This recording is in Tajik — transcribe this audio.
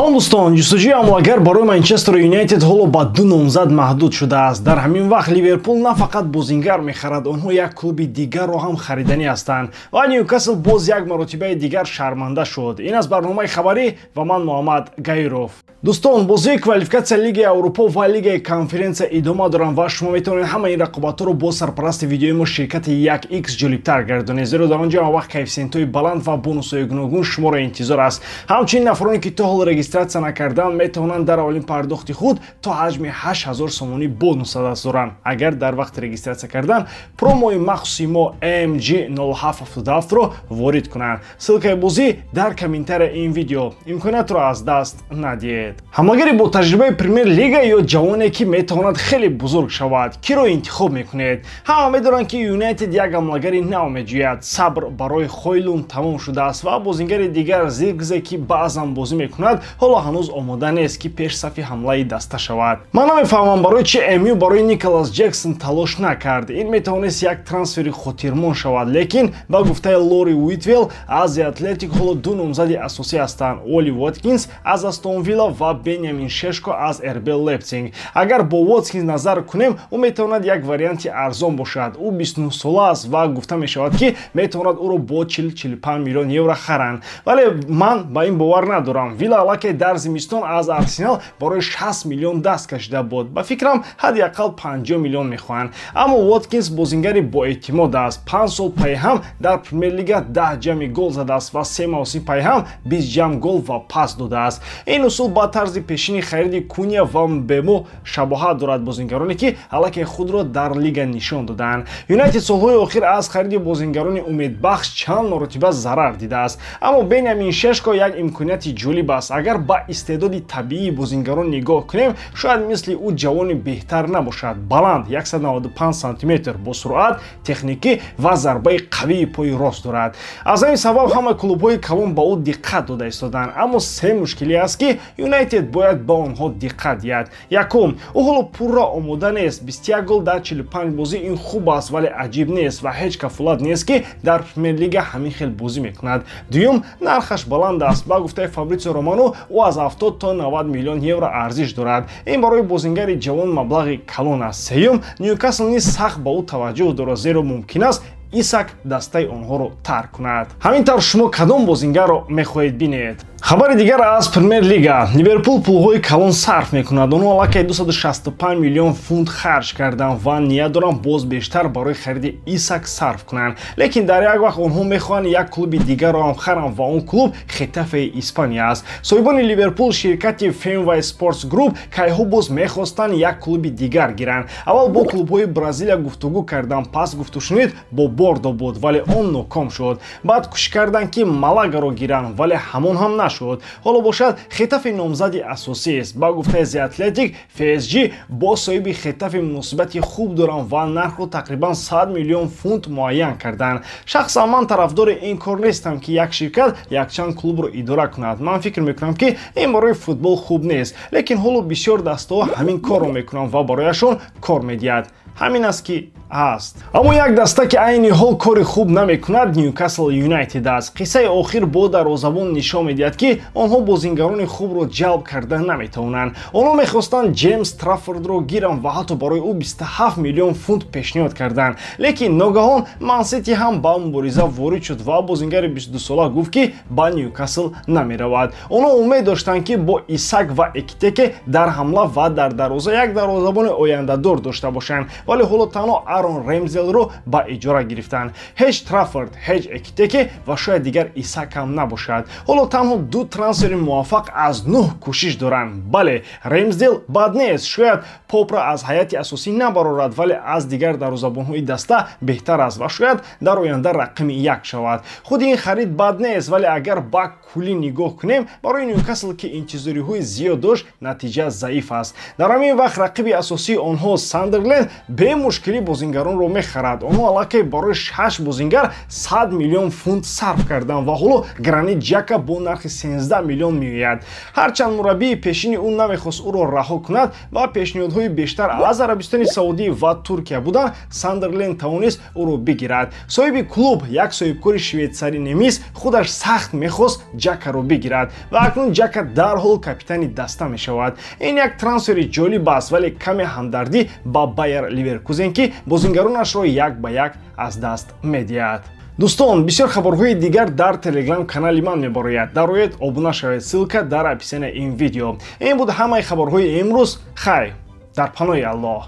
Салом, дӯстон. Ҷустуҷӯи ҳамлагар барои Манчестер Юнайтед ҳоло ба ду номзад маҳдуд шудааст. Дар ҳамин вақт Ливерпул на фақат бозингар мехарад, онҳо як клуби дигарро ҳам хариданӣ ҳастанд ва Ньюкасл боз як маротибаи дигар шарманда шуд. Ин аст барномаи хабарӣ ва ман Муҳаммад Гаиров. Дӯстон, бозии квалификатсия Лигаи Аврупо ва Лигаи Конференсия идома доранд ва шумо метавонед ҳамаи ин рақобатҳоро бо сарпарасти видеои мо, ширкати 1X, ҷолибтар гардонед, зеро дар он ҷо ҳамавақт коэффисиентҳои баланд ва бонусҳои гуногун шуморо интизор аст. Ҳамчунин нафароне, ки то ҳол регистратсия накарданд, метавонанд дар аввалин пардохти худ то ҳаҷми 8000 сомонӣ бонус даст доранд, агар дар вақти регистратсия кардан промои махсуси мо MG0777-ро ворид кунанд. Ссылкаи бозӣ дар комментария ин видео. Имкониятро аз даст надиҳед. Ҳамлагари бо таҷрибаи Премер Лига ё ҷавоне, ки метавонад хеле бузург шавад, киро интихоб мекунед? Ҳама медонанд, ки Юнайтед як ҳамлагари нав меҷӯяд. Сабр барои Хойлун тамом шудааст ва бозингари дигар, Зиркзе, ки баъзан бозӣ мекунад, ҳоло ҳанӯз омода нест, ки пешсафи ҳамлаи даста шавад. Ман намефаҳмам, барои чи МЮ барои Николас Ҷексон талош накард. Ин метавонист як трансфери хотирмон шавад, лекин ба гуфтаи Лори Уитвелл аз Атлетик, ҳоло ду номзади асосӣ ҳастанд: Оли Воткинс аз Астон Вилла ва Бенямин Шешко аз РБ Лейпсиг. Агар бо Воткинс назар кунем, ӯ метавонад як варианти арзон бошад. Ӯ 29 сола аст ва гуфта мешавад, ки метавонад ӯро бо 40-45 миллион евро харанд, вале ман ба ин бовар надорам. Вилла аллакай дар зимистон аз Арсенал барои 60 миллион даст кашида буд. Ба фикрам, ҳадди ақал 50 миллион мехоҳанд. Аммо Воткинс бозингари боэътимод аст. 5 сол пайҳам дар Премер-лига 10 ҷамъи гол задааст ва 3 мавсим пайҳам 20 ҷамъ гол ва пас додааст. Ин усул ба тарзи пешини хариди Куня ва Мбемо шабоҳат дорад, бозингароне, ки аллакай худро дар лига нишон додаанд. Юнайтед солҳои охир аз хариди бозингарони умедбахш чанд маротиба зарар дидааст, аммо Бенямин Шешко як имконияти ҷолиб аст. Агар ба истеъдоди табиии бозингарон нигоҳ кунем, шояд мисли ӯ ҷавони беҳтар набошад. Баланд, 195 сантиметр, бо суръат, техникӣ ва зарбаи қавии пои рост дорад. Аз ҳамин сабаб ҳама клубҳои калон ба ӯ диққат дода истоданд. Аммо се мушкиле аст, ки Юнайтед бояд ба онҳо диққат диҳад. Якум, ӯ ҳоло пурра омода нест. 21 гол дар 45 бозӣ ин хуб аст, вале аҷиб нест ва ҳеҷ кафолат нест, ки дар Премер-лига ҳамин хел бозӣ мекунад. Дуюм, нархаш баланд аст. Ба гуфтаи Фабритсио Романо, ӯ аз 70 то 90 миллион евро арзиш дорад. Ин барои бозингари ҷавон маблағи калон аст. Сеюм, Ньюкасл низ сахт ба ӯ таваҷҷӯҳ дорад, зеро мумкин аст, Исак дастаи онҳоро тарк кунад. Ҳамин тавр, шумо кадом бозингарро мехоҳед бинед? Хабари дигар аз Премер-лига. Ливерпул пулҳои калон сарф мекунад. Онҳо аллакай 265 миллион фунт харҷ карданд ва ният доранд боз бештар барои хариди Исак сарф кунанд. Лекин дар як вақт онҳо мехоҳанд як клуби дигарро ҳам харанд ва он клуб Хетафеи Испания аст. Соҳибони Ливерпул, ширкати Фенвай Спортс Груп, кайҳо боз мехостанд як клуби дигар гиранд. Аввал бо клубҳои Бразилия гуфтугӯ карданд, пас гуфтушунид бо Бордо буд, вале он ноком шуд. Баъд кӯшиш карданд, ки Малагаро гиранд, вале ҳамон ҳам нашуд. Ҳоло бошад, Хетафи номзади асосист. Ба гуфтаи The Athletic, ФСЖ бо соҳиби Хетафи муносибати хуб доранд ва нархро тақрибан 100 миллион фунт муайян карданд. Шахсан ман тарафдори ин кор нестам, ки як ширкат якчанд клубро идора кунад. Ман фикр мекунам, ки ин барои футбол хуб нест, лекин ҳоло бисёр дастаҳо ҳамин корро мекунанд ва барояшон кор медиҳад. Ҳамин аст, ки ҳаст. Аммо як даста, ки айни ҳол кори хуб намекунад, Ньюкасл Юнайтед аст. Қиссаи охир бо дарвозабон нишон медиҳад, ки онҳо бозингарони хубро ҷалб карда наметавонанд. Онҳо мехостанд Ҷеймс Траффордро гиранд ва ҳатто барои ӯ 27 миллион фунт пешниҳод карданд, лекин ногаҳон Мансити ҳам ба мубориза ворид шуд ва бозингари 22сола гуфт, ки ба Ньюкасл намеравад. Онҳо умед доштанд, ки бо Исак ва Экитеке дар ҳамла ва дар дарвоза як дарвозабони ояндадор дошта бошанд, вале ҳоло танҳо Арон Ремзелро ба иҷора гирифтанд. Ҳеҷ Траффорд, ҳеҷ Экитеке ва шояд дигар Исак ҳам набошад. Ҳоло танҳо ду трансфери муваффақ аз нӯҳ кӯшиш доранд. Бале, Ремсдел бад нест, шояд Попро аз ҳайати асосӣ набарорад, вале аз дигар дарвозабонҳои даста беҳтар аст ва шояд дар оянда рақами як шавад. Худи ин харид бад нест, вале агар ба куллӣ нигоҳ кунем, барои Ньюкасл, ки интизориҳои зиёд дошт, натиҷа заиф аст. Дар ҳамин вақт рақиби асосии онҳо, Сандерленд, бемушкилӣ бозингарони бозингаронро мехарад. Онҳо аллакай барои 6 бозингар 100 миллион фунт сарф карданд ва ҳоло Гранит Ҷака бо нархи 13 миллион меояд. Ҳарчанд мураббии пешини ӯ намехост ӯро раҳо кунад ва пешниҳодҳои бештар аз Арабистони Саудӣ ва Туркия буданд, Сандерленд тавонист ӯро бигирад. Соҳиби клуб, як соҳибкори швейтсарӣ немис, худаш сахт мехост Ҷакаро бигирад ва акнун Ҷака дарҳол капитани даста мешавад. Ин як трансфери ҷолиб аст, вале каме ҳамдардӣ ба Байер Ливеркузен, ки бозингаронашро як ба як аз даст медиҳад. Дӯстон, бисёр хабарҳои дигар дар телеграм канали ман мебарояд. Дароед, обуна шавед, ссылка дар описания ин видео. Ин буд ҳамаи хабарҳои имрӯз. Хайр, дар паноҳи Аллоҳ.